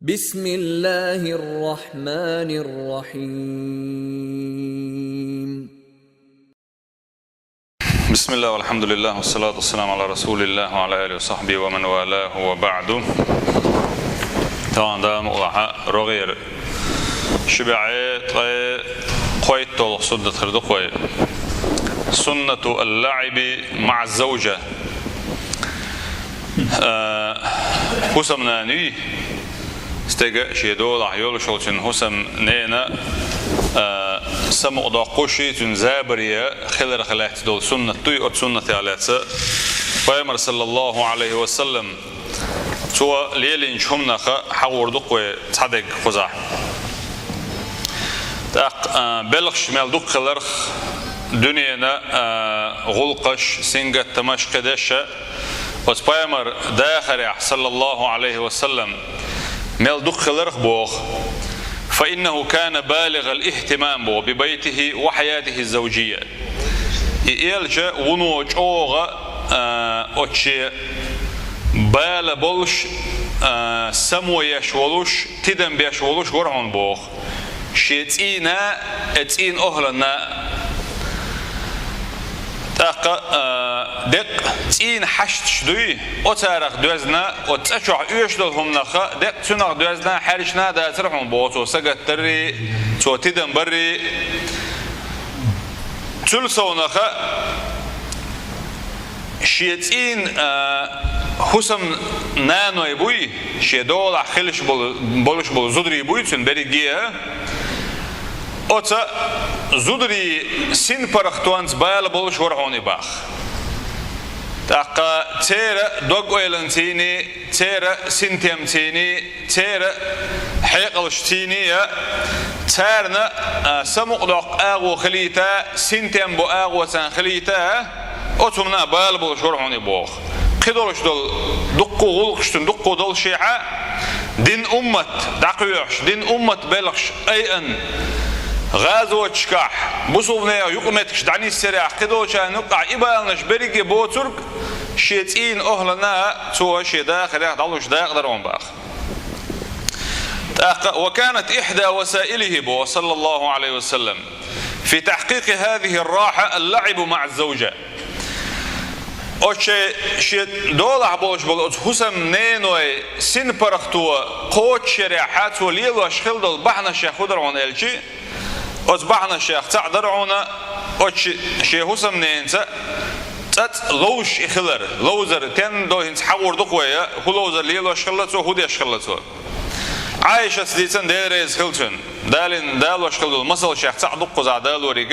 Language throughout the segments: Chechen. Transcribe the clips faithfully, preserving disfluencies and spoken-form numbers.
بسم الله الرحمن الرحيم. بسم الله والحمد لله والصلاة والسلام على رسول الله وعلى آله وصحبه ومن والاه وبعد. Таган дама улаха рогер. Шибаъе тӀе кхойттолх суннат хир ду кхой. سنة اللعب مع الزوجة. Э, хӀусамнана юй, стега ший долахь йолуш йолчун хӀусамнена, э, самукъадоккхуш, цуьнан забаре хиларх лаьцна долу суннат дуй, оцу суннатах лаьцна Пайхамар, саллаллаху Ӏалайхи ва саллам, цо лелийначу хӀуманах хьахор ду кхой цхьа дерг кхузахь. ТӀаккха, а, белхаш мел дукха хиларх, дуьненан, а, гӀуллакхаш, сингаттамаш, кхидерш, оцу Пайхамар дахарехь, саллаллаху Ӏалайхи ва саллам, мел дукха хиларх боху. فإنه كان بالغ الاهتمام боху ببيته وحياته الزوجية. И элча вуно чӀогӀа, а, оцу шен бала болуш, а, само еш волуш, тидам беш волуш вара хьуна боху. Шен цӀийнан, э, цӀийнан охӀланна. ТӀаккха, а, деккъа цӀийнан хьашташ дуй, оцарах доьзна, оцу цӀа чохь оьшуш долу хӀуманах, деккъа цуьнах доьзна, хьаьрчина дацара хьуна боху, цо сагатдаррий, цо тидам баррий. Цул совнаха шен цӀийнан, а, хӀусамнаной буй, шен долахь хилаш болу, болуш болу зударий буй цуьнан берриге а. Оцу зударийн синпаргӀатонца бала болуш вара хьуна и боху. ТӀаккха церан дог-ойланций, церан синтемций, церан хьекъалшций а, царна, а, самукъадоккху агӀо хилийта, синтем бу агӀо царна хилийта, оцу хӀуманах бала болуш вара хьуна и боху. Кхидолуш долу дуккха гӀуллакхаш цуьнан дуккха долушехь а, динан уммат дӀакхоьхьуш, динан уммат белхаш айъан, гӀазоташкахь, бусулбанех юкъаметтигаш дӀанисъярехь, кхидолчарна юккъехь и баланаш берриге боцург, шен цӀийнан охӀланна цо шен дахарехь дӀалуш дакъа дара хьуна боху. ТӀаккха, وكانت إحدى وسائله боху, саллаллаху Ӏалайхи ва саллам, في تحقيق هذه الراحة اللعب مع الزوجة. Оцу шен долахь болуш болу оцу хӀусамненой синпаргӀато кхочушъярехь цо лелош хилла долу бахьанашех хӀун дара хьуна аьлча, оцу бахьанашех цхьаъ дара хьуна оцу шен хӀусамненца цӀацӀа ловзуш и хилар. Ловзар стенна ду хӀинца хьахор ду кхой, хӀун ловзар лелош хилла цо, хӀун деш хилла цо. Ӏайшас дийцина, Дела реза хила цунна, далийна далош хилла долу масалшех цхьаъ ду кхузахь далориг.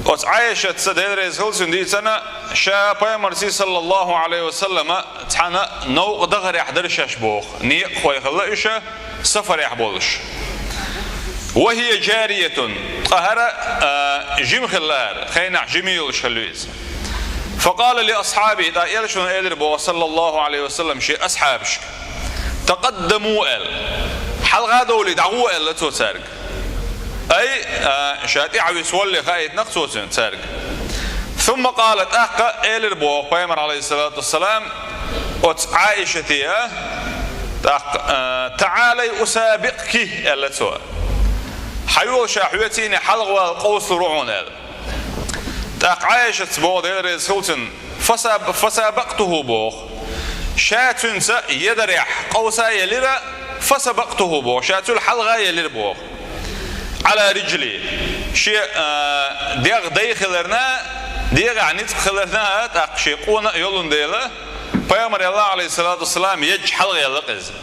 Оцу Ӏайшас, Дела реза хила цунна, дийцина, ша Пайхамарца, саллаллаху Ӏалайхи ва саллама, цхьана новкъа дахарехь дара шаьш боху. Некъахой хилла уьш, сафарехь болуш. وهي جارية, ткъа хӀара, а, жима хилла хӀара, хенахь жима йолуш хилла иза. فقال لأصحابه, тӀаккха элчано элира боху, саллаллаху Ӏалайхи ва саллам, шен асхьабашка: تقدموا, аьлла. Хьалха довлий, дӀагӀо, аьлла цо цаьрга. Ай, а, ша тӀаьхьа висвалле хаийтина-кх цо цуьнан цаьрга. ثم قال, тӀаккха элира боху Пайхамар, Ӏалайхиссалату вассалам, оцу Ӏайшате, тӀаккха, а, تعالي أسابقك, аьлла цо. Хьайола ша хьоьцийне хьалхавала къовсалур ву хьуна, аьлла. ТӀаккха Ӏайшас боху, Дела реза хила цунна, فساب-, فسابقته боху. Ша цуьнца ядарехь къовса а елира, فسبقته боху. Ша цул хьалха а елира боху. على رجلي. Шен, а, дегӀ дай хиларна, дегӀехь ницкъ хиларна, тӀаккха шен къона а йолун дела, Пайхамар, Ӏалайхиссалату вассалам, езча хьалха елла-кх иза.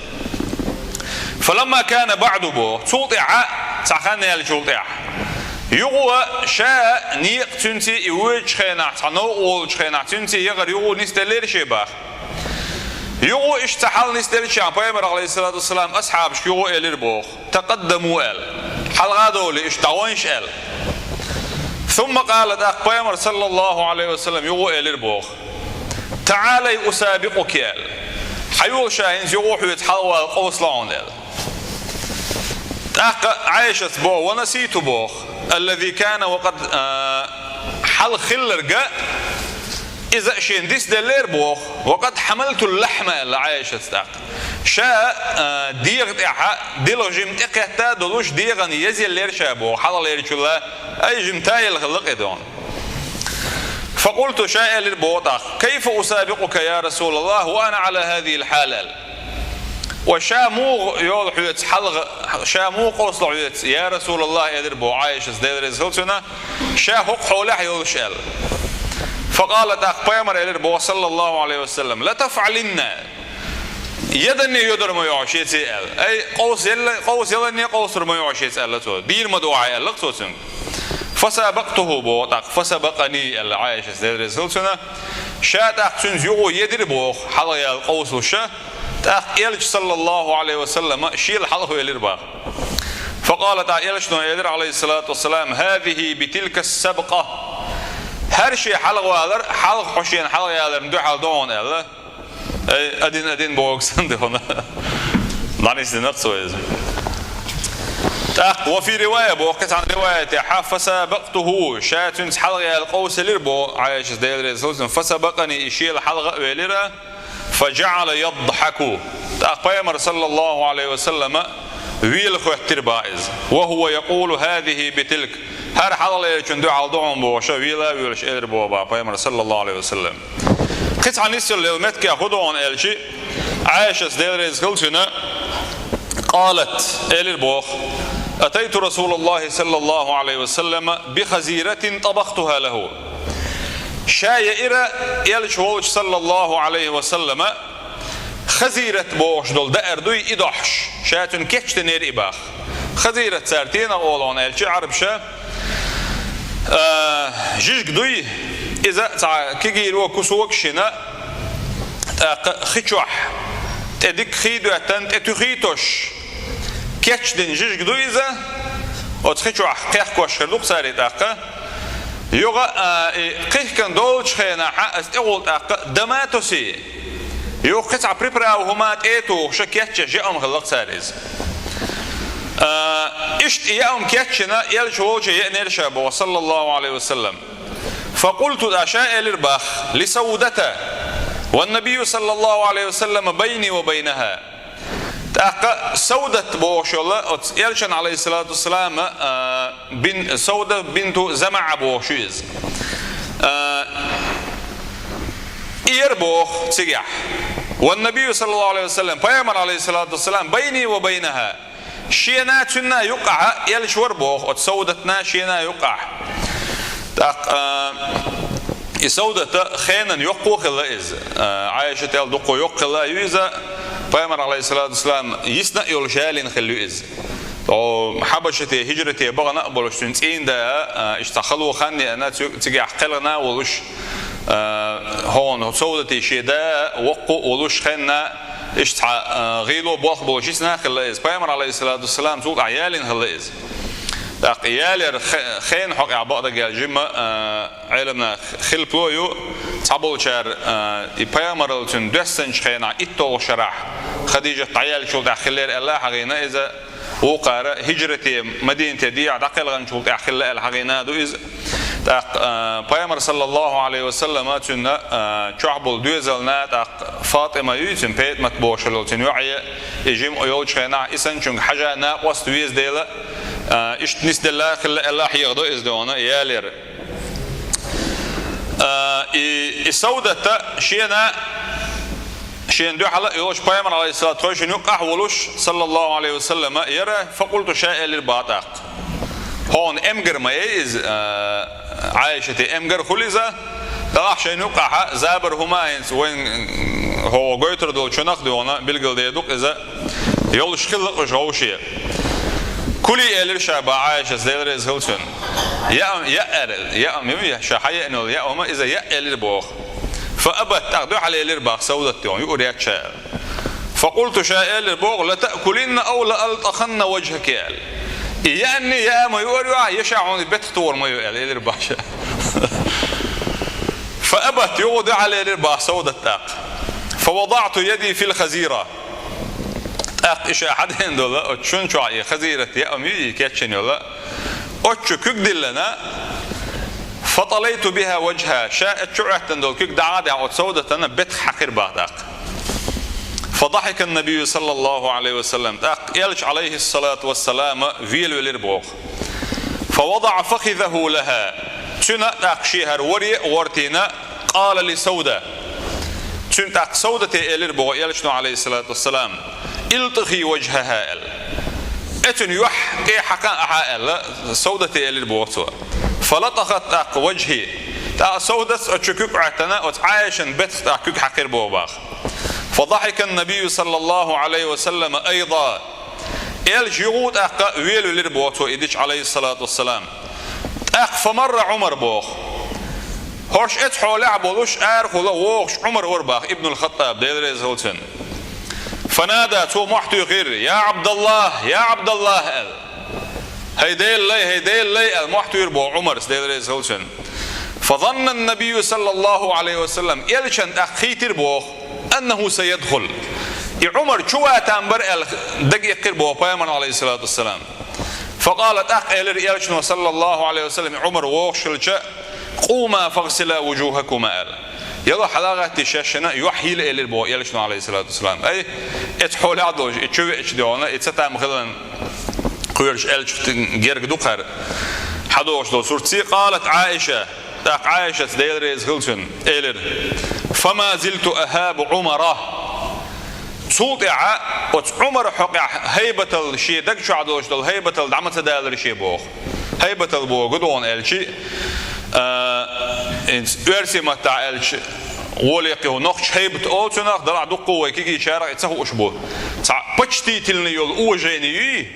فلما كان بعد боху, цул тӀаьхьа, цхьа хан яьллачул тӀаьхьа, юха ша некъа цуьнца и воьдучу хенахь, цхьа новкъа волучу хенахь цуьнца яхар юха нисделлера шен боху. Юха иштта цхьа хьал нисделча, Пайхамар, Ӏалайхиссалату вассалам, асхьабашка юха элира боху: تقدموا, аьлла. Хьалха довлий, иштта дӀагӀойша, аьлла. ثم قال, тӀаккха Пайхамар, саллаллаху Ӏалайхи ва саллам, юха элира боху: تعالي أسابقك, аьлла. Хьайола ша хӀинца юха хьоьца хьалхавала къовсала хьуна, аьлла. ТӀаккха Ӏайшас боху: ونسيت боху, الذي كان وقد, а, хьалха хилларг, иза шена дисделлера боху, وقد حملت اللحم, аьлла Ӏайшас тӀаккха. Ша, а, дегӀа тӀехьа дилха жима тӀекхетта долуш, дегӀана езъеллера ша боху, хьалхалерчул а, ай жима таелла хилла кхидӀа. فقلت, ша элира боху тӀаккха: كيف أسابقك يا رسول الله وأنا على هذه الحال؟ Ва ша муха йолу хьоьца хьалха, ша муха къовсало хьоьца, я Расулаллах, элира боху Ӏайшас, Дела реза хила цунна, ша хӀокху хьолехь йолуш аьлла. فقال, тӀаккха пайхамар элира боху, саллаллаху Ӏалайхи ва саллам: لا تفعلن. Яданне йодур ма ю хьо шеца аьлла. Ай, къовса ялла-, къовса яланне къовсур ма ю хьо шеца аьлла цо. Дийр ма ду хьо аьлла цо цуьнга. فسابقته боху тӀаккха, فسبقني аьлла Ӏайшас, Дела реза хила цунна. Ша тӀаккха цуьнца юха едира боху, хьалха яла къовсалуш ша. ТӀаккха Элча, саллаллаху Ӏалайхи ва саллама, шел хьалха велира боху. فقال, тӀаккха Элчано элира, Ӏалайхиссалату вассалам: هذه بتلك السبقة. ХӀара шен хьалха валар, хьалха хьо шена хьалха яларна дуьхьал ду хьуна аьлла. Ай, один-один боху санна ду хьуна. ДӀанисдина-кх цо иза. ТӀаккха, وفي رواية боху, кхин цхьана риваятехь, فسابقته, ша цуьнца хьалха яла къовсалира боху Ӏайшас, Дела реза хила цунна, فسبقني, и шел хьалха а велира, فجعل يضحك. ТӀаккха пайхамар, саллаллаху Ӏалайхи ва саллама, вела хоьттира боху иза. وهو يقول: هذه بتلك. ХӀара хьалхалерчун дуьхьал ду хьуна бохуш, вела а воьлуш элира боху боху пайхамар, саллаллаху Ӏалайхи ва саллам. Кхин цхьа нисъелла меттигехь хӀун ду хьуна аьлча, Ӏайшас, Дела реза хила цунна, قالت, элира боху: أتيت رسول الله صلى الله عليه وسلم بخزيرة طبختها له. Ша яира Элча волчу, саллаллаху Ӏалайхи ва саллама, хазират бохуш долу даар дуй и дохьуш, ша цуьнан кечдинера и боху. Хазират цара тенах олу хьуна аьлча, Ӏарбаша, а, жижиг дуй, иза цхьа кегийро кусок шина, тӀаккха хи чохь тӀе дика хи доьттина, тӀе туьхий тосуш кечдина жижиг ду иза, оцу хи чохь кхехкош хир ду-кх цара и тӀаккха. Юха, а, и кхихкина долучу хенахь, аса тӀехула тӀаккха дама а тосий. Юха кхин цхьа приправа хӀума тӀе а тухуш, кечъеш яа хӀума хилла-кх цара иза. А, иштта яа хӀума кечйина, Элча волчу еанера ша боху, саллаллаху Ӏалайхи ва саллам. فقلت, тӀаккха ша элира боху, لسودة والنبي صلى الله عليه وسلم بيني وبينها. ТӀаккха Саудат бохуш йолу, оцу Элчан, Ӏалайхиссалату вассалам, а, бин-, Сауда бинту ЗамаӀа бохуш ю иза. А, и яра боху цигахь. والنبي صلى الله عليه وسلم, пайхамар, Ӏалайхиссалату вассалам, بيني وبينها. Шена, цуьнна юккъахь Элча вара боху, оцу Саудатна шена юккъахь. ТӀаккха, а, и Саудата хенан йоккхо хилла иза. А, Ӏайшател дуккха йоккха хилла ю иза. Пайхамар, Ӏалайхиссалату вассалам, йисна а йолуш ялийна хилла ю иза. О, Хьабашате хӀижрате бахана а болуш, цуьнан цӀийнан да, а, иштта хало хан а еана, цу-, цигахь кхелхина а волуш, а, хӀокху Саудате шен да воккха а волуш, хенна, иштта цхьа, а, гӀийло болх болуш йисна а хилла иза. Пайхамар, Ӏалайхиссалату вассалам, цул тӀаьхьа ялийна хилла иза. ТӀаккха ялера хе-, хенан хьокъехь бакъдерг аьлча, жимма, а, Ӏеламнах хилпало ю, цхьаболчара, а, и пайхамаралла цуьнан доьссинчу хенахь итталгӀа шарахь Хадижат дӀаяьллачул тӀаьхьа хиллера аьлла а хьахийна иза, вукхара хӀижрате Мадинате дехьа дӀакхелхинчул тӀаьхьа хилла аьлла хьахийна а ду иза. ТӀаккха, а, пайхамар, саллаллаху Ӏалайхи ва саллама, цуьнан, а, чохь болу доьзална, тӀаккха Фатима ю цуьнан, ПетӀамат бохуш йолу цуьнан йоӀе, и жима йолчу хенахь, и санчуьнга хьажа накъост веза дела, а, иштта нисделла хилла аьлла хьехадо иза дуьхьал ялера. А, и, и Саудата шена, шена дуьхьал а йолуш пайхамар, Ӏалайхиссалату, тхойшинна юккъахь а волуш, саллаллаху Ӏалайхи ва саллама, яра, факъулту, ша элира боху тӀаккха. Хьуна эмгар ма яй иза, а, Ӏайшате эмгар хуьлу иза, тӀаккха шайна юккъахь а забар хӀума а хӀинца вайн, м, хӀокху гойтур долчунах дуьхьал билгалдер ду-кх иза, йолуш хилла-кх уьш вовше. Кули, элира ша боху Ӏайшас, Дела реза хила цунна. Яа, яа аьлла, яа ма ю, ша хьаеана йолу яа хӀума, иза яа элира боху. Фа абат, тӀаккха дуьхьал элира боху Саудат дуьхьал, юург яц ша аьлла. Факъулту, ша элира боху, ла таъкулинна ав ла алтӀаханна важхаки аьлла. И яанне яа ма юур ю ахь, я ша хьуна бетах тухур ма ю аьлла, элира боху ша. Фа абат, юха дуьхьал элира боху Саудат тӀаккха. Фа вадаъту яди фил хазира. ТӀаккха и ша хьадеана долу, оцу шун чохь и хазират яа ма ю, и кечйина йолу. Оцу чу куьг диллина, фатӀалайту биха важхаха, ша оцу чу Ӏоьттина долу куьг дӀа а даьхьна, оцу Саудатана бетах хьаькхира боху тӀаккха. فضحك النبي صلى الله عليه وسلم. ТӀаккха Элча, عليه الصلاة والسلام, велавелира боху. فوضع فخذه لها. Цуьнан тӀаккха шен хӀара варе а гӀортийна, قال لسودة. Цуьнан тӀаккха Саудате элира боху Элчано, عليه الصلاة والسلام: الطخي وجهها, аьлла. Э, цуьнан юьхь тӀе хьакха ахьа, аьлла, Саудате элира боху цо. فلطخت, тӀаккха, وجهي. ТӀаккха Саудас оцу чу куьг Ӏоьттина, оцу Ӏайшан бетах тӀаккха куьг хьаькхира боху боху. فضحك النبي صلى الله عليه وسلم أيضا. Элча юха а тӀаккха велавелира боху цо и дича, عليه الصلاة والسلام. ТӀаккха فمر عمر боху. ХӀорш оцу хьолехь а болуш, арахула вогӀуш Ӏумар вара боху, ибн аль-ХаттӀаб, Дела реза хуьлда цунна. فنادى, цо мохь туьйхира: يا عبد الله, я Ӏабдаллахь, аьлла. ХӀай Делан лай, хӀай Делан лай, аьлла, мохь туьйхира боху Ӏумарс, Дела реза хуьлда цунна. فظن النبي صلى الله عليه وسلم, Элчанна тӀаккха хийтира боху, أنه سيدخل. И Ӏумар чу ван там бара аьлла, дага иккхира боху Пайхамарна, عليه الصلاة والسلام. فقال, тӀаккха элира Элчано, صلى الله عليه وسلم, и Ӏумар вогӀуш хилча: قوما فاغسلا وجوهكما, аьлла. Яло, хьалагӀаттий шаьш шайна юьхь йийла, элира боху Элчано, عليه الصلاة والسلام. Ай, оцу хьолехь а долуш, и чу веача дегӀана, и цатам хиларна кхоьруш Элча герга ду кхара хьадогӀуш долу сурт. قالت عائشة, тӀаккха Ӏайшас, Дела реза хуьлда цунна, элира: فما زلت أهاب عمر. Цул тӀаьхьа оцу Ӏумар хьокъехь хӀайбатал, шен даг чохь долуш долу хӀайбатал дӀа ма ца далира шен боху. ХӀайбатал боху гу догӀун аьлчи, а, инца оьрсийн маттахь аьлча, гӀоле кхин хӀу нохча хӀайбат олу цунах, далахь дуккха вай кегийчарах и ца хууш бу. Цхьа почтительный йолу уважение юй,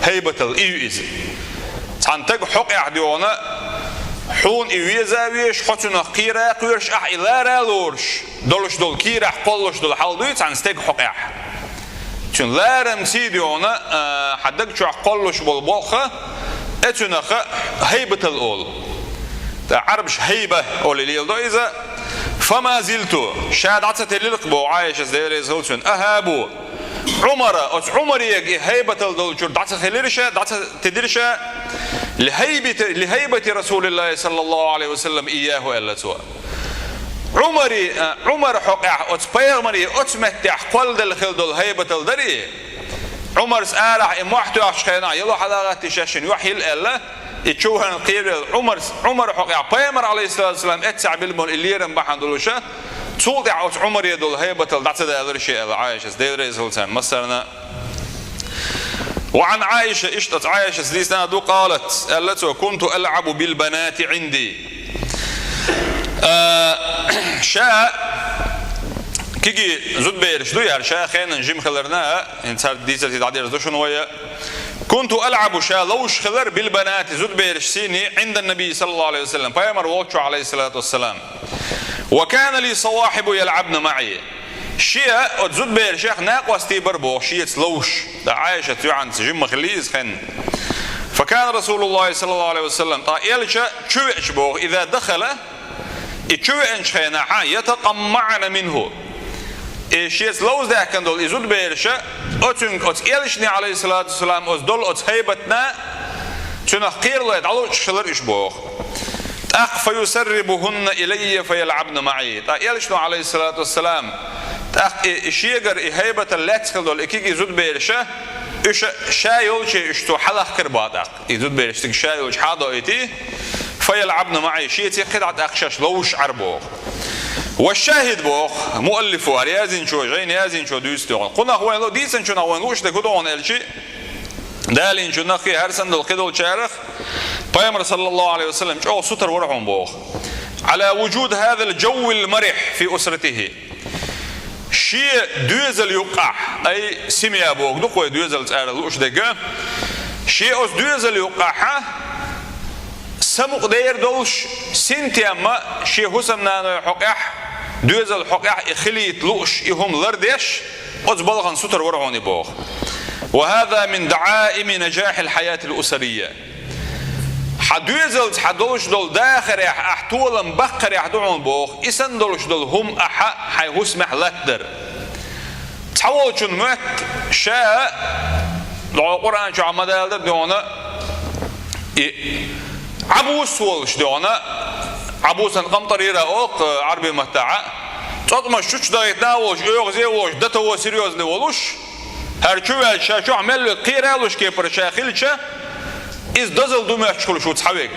хӀайбатал и ю иза. Цхьана таг хьокъехь дегӀана, хьуна и веза а везаш, хьо цунах кхера а кхоьруш, ахь и лара а лоруш долуш долу, кийрахь кхоллуш долу хьал дуй цхьана стеган хьокъехь. Цуьнан ларамций дегӀана, а, хьан даг чохь кхоллуш болу болх, э, цуьнах хӀайбатал олу. ТӀа Ӏарбаша хӀайба олий леладо иза. فما زلت, ша дӀа ца тиллира-кх боху Ӏайшас, Дела реза хуьлда цунна, أهاب عمر, оцу Ӏумарега и хӀайбатал долчуьра дӀа ца хилира ша, дӀа ца тидира ша, لهيبة, لهيبة رسول الله صلى الله عليه وسلم إياه, аьлла цо. Ӏумари-, а, Ӏумар хьокъехь оцу пайхамаре оцу меттехь кхолладелла хилла долу хӀайбатал дарий, Ӏумарс арахь и мохь тоьхначу хенахь, яло, хьалагӀаттий шаьш шайна юьхь йийла аьлла, и чу вахана кхеравелла Ӏумарс, Ӏумар хьокъехь пайхамар, عليه الصلاة والسلام, эццахь билла болу и лерам бахьана долуша, цул тӀаьхьа оцу Ӏумаре долу хӀайбатал дӀа ца далира шен, аьлла Ӏайшас, Дела реза хуьлда царна массарна. وعن عائشة, иштта оцу Ӏайшас дийцина ду, قالت, аьлла цо: كنت ألعب بالبنات عندي. А, ша кегий зудбераш ду яра, ша хенан жима хиларна, хӀинца цара дийцарца дӀадерза ду шуна вай. كنت ألعب, ша ловзуш хилар, بالبنات, зудбераш сийний, عند النبي صلى الله عليه وسلم, пайхамар волчу, عليه الصلاة والسلام. وكان لي صواحب يلعبن معي. Шен оцу зудберашех накъостий бара боху шеца ловзуш. ТӀа Ӏайшат юьхьанца жима ма хилла иза хенна. فكان رسول الله صلى الله عليه وسلم, тӀа Элча чу веача боху, إذا دخل, и чу веанчу хенахь, يتقمعن منه. И шеца ловзадаьккхина долу и зудбераша, оцуьнга оцу Элчане, عليه الصلاة والسلام, оцу долу оцу хӀайбатна, цуьнах кхералой дӀалучуш хилар уьш боху. ТӀаккха فيسربهن إلي فيلعبن معي. ТӀа Элчано, عليه الصلاة والسلام, тӀаккха и, и шегара и хӀайбатал лаьцна хилла долу и кегий зудбераша, уьш ша йолче уьш цо хьалахкар боху тӀаккха. И зудбераш цига ша йолчу хьадоуьйтий, فيلعبن معي, шеца кхидӀа тӀаккха шаьш ловзуш Ӏар боху. والشاهد боху, муаллифо, хӀара яздинчо, жайна яздинчо дуьйцу догӀун. Кхунах вайн ло, дийцинчунах вайн лууш дерг хӀу догӀун аьлчи, далийначунах, хӀара санна долу кхидолчарах, пайхамар, صلى الله عليه وسلم, чӀогӀа сутара вара хьуна боху. على وجود هذا الجو المرح في أسرته. Шен доьзал юккъахь, ай, семья боху ду-кх вай доьзалца ара лууш дерг. Шен оцу доьзал юккъахьа самукъадер долуш, синтемма шен хӀусамнаной хьокъехь, доьзал хьокъехь и хилийта лууш, и хӀума лардеш, оцу балхана сутара вара хьуна и боху. وهذا من دعائم نجاح الحياة الأسرية. Хьан доьзалца хьан долуш долу дахарехь, ахь толам баккхарехь ду хьуна боху, и санна долуш долу хӀума ахьа хьайн хӀусамехь латтадар. Цхьаволчун моьтту ша, догӀу Къуръан чохь ма даладара догӀана, и Ӏабус волуш догӀана, Ӏабусан къамтӀарира окху Ӏарби маттахьа, къотӀмаш чучу дахийта а волуш, оьгӀазе а волуш, до того серьёзный волуш, хӀара чу ваьлча ша чохь мел верг кхера а луш кепара ша хилча, иза дозалла ду моьттуш хуьлуш ву цхьаверг.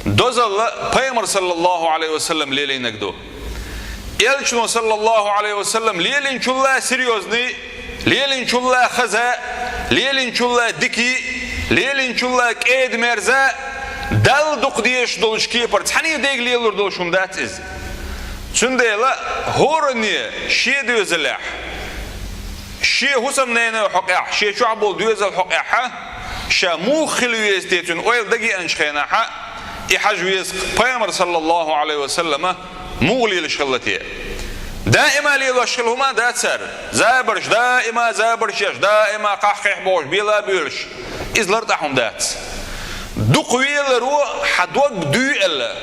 Дозалла Пайхамар, саллаллаху Ӏалайхи ва саллам, лелийнарг ду. Элчано, саллаллаху Ӏалайхи ва саллам, лелийначул а серьёзный, лелийначул а хаза, лелийначул а дика, лелийначул а кӀеда-мерза, Далла дукха дезаш долчу кепара цхьаьна дерг лелор долуш хӀума дац иза. Цундела хӀоранне шен доьзалехь, шен хӀусамненан хьокъехь, шен чохь болу доьзалан хьокъехь ша муха хила веза те, цуьнан ойла дагеанчу хенахь, и хьажа веза Пайхамар, саллаллаху Ӏалайхи ва саллама, муха лелаш хилла те. Даима лелош хилла хӀума а дац цара. Забарш даима, забарш еш, даима кхахь-кхихь бохуш, бела а боьлуш. Иза лартӀахь хӀума дац. Дукха веларо хьан дог дуьйла.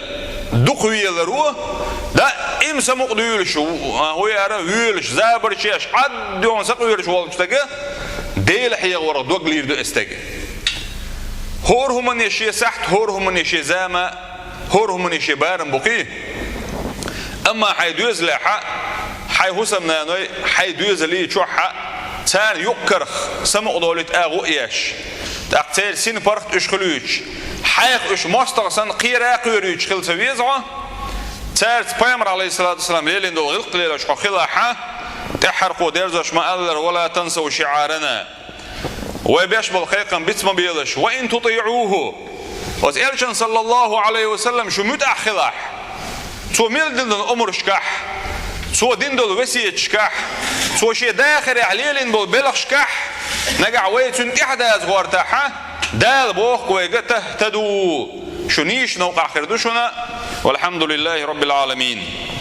Дукха веларо, даима самукъа дуьйлуш, хӀу яра воьлуш, забарш еш, Ӏадда йохна сакъоьруш волчу стага Дела хьехаварх дог лийр ду и стаг. ХӀора хӀуманна шен сахьт, хӀора хӀуманна шен зама, хӀора хӀуманна шен барам бу-кх. Амма хьайн доьзалехь, хьайн хӀусамнаной, хьайн доьзале чохь, царна юккъерх самукъадолуьйту агӀо а еш, тӀаккха церан синпаргӀат уьш хуьлуьйтуш, хьайх уьш мостагӀа санна кхера а кхоьруьйтуш хила ца веза хьо. Цаьрца Пайхамар, Ӏалайхиссалату вассалам, лелийна долу гӀиллакх лелош хьо хилахь, тӀаьххьара кхо дерзош ма-аллара: «Ва ла тансав шиӀарана». Вай беш болу кхайкхам биц ма белаш. «Ва ин тутиӀуху». Оцу Элчан, саллаллаху Ӏалайхи ва саллам, шу муьтӀахь хилахь, цо мел дина долу омрашкахь, цо дина долу весеташкахь, цо шен дахарехь лелийна болу белхашкахь, нагахь вай цуьнан тӀаьхьадаза гӀортахь, Дала боху вайга: «Тахтаду». Шу нийсачу новкъахь хир ду шуна. Валхьамдулиллахи Роббил Ӏаламин.